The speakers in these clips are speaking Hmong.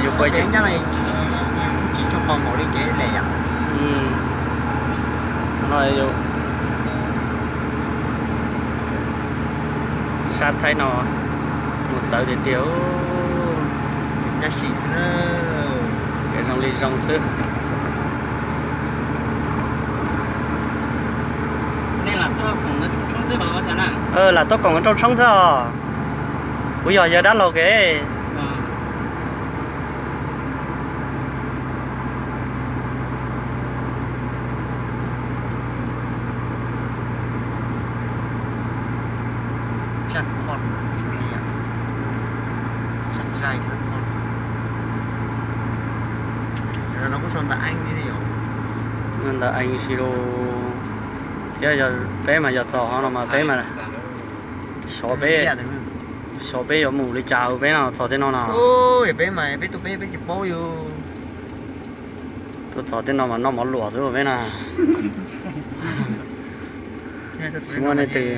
Ua tsev nyab no tsis tshua npaum li kev lem yom. No yus sab Thaib no mus txawv tiag tiag. Dab tsi xwb, zoo li zoo xwb. Lam tuaj koom rau tshoob xwb os. Kuv yog yawg dab laug kev. Ntawm Ees si lus thiab, yog peb mas yog txog qhov no mas peb mas xyov peb, xyov peb yuav mus li cas peb no txog tej no no. Peb mas peb tuaj peb peb tsis paub yus. Tuaj txog tej no mas noj mov luam xwb peb na. Tsis muaj leej twg.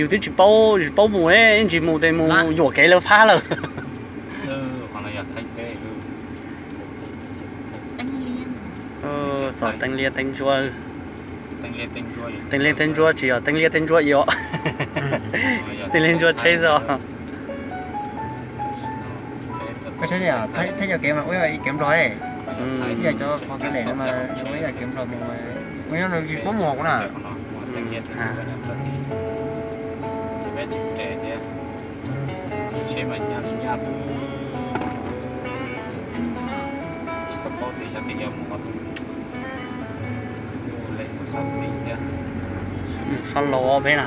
Yus twb tsis paub, tsis paub mus, ib ntsis mus tes mus yuam kev lawv phab lawm. Txog teeb liab teeb ntsuab. Teeb liab teeb ntsuab tsis yog teeb liab teeb ntsuab ib os. Teeb liab ntsuab tsheb xwb os. Thiab yog kev mas ua ib yam kev Nplog, ib yam cov qhov kev lem no mas ua ib yam kev Nplog mus, ua nyob nws tsis paub mus kuv na. Tsheb mas nyaj li nyaj xwb. Tsis tau paub tias xyov tes yog mus qhov twg. Sab laug ob peb na.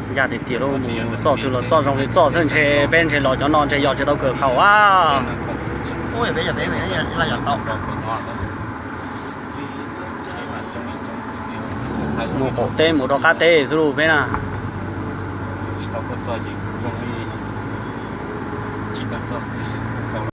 Ncaj tiag tiag lauj, mus txoj twg los txoj zoo li txoj xwb, ntshe peb ntshe los cov no ntshe yog tsis tau kawm khaum a. Mus qaum teb mus rau qab teb xwb lauj peb na. Tsis tau tuaj txog ces zoo li tsis tau txog.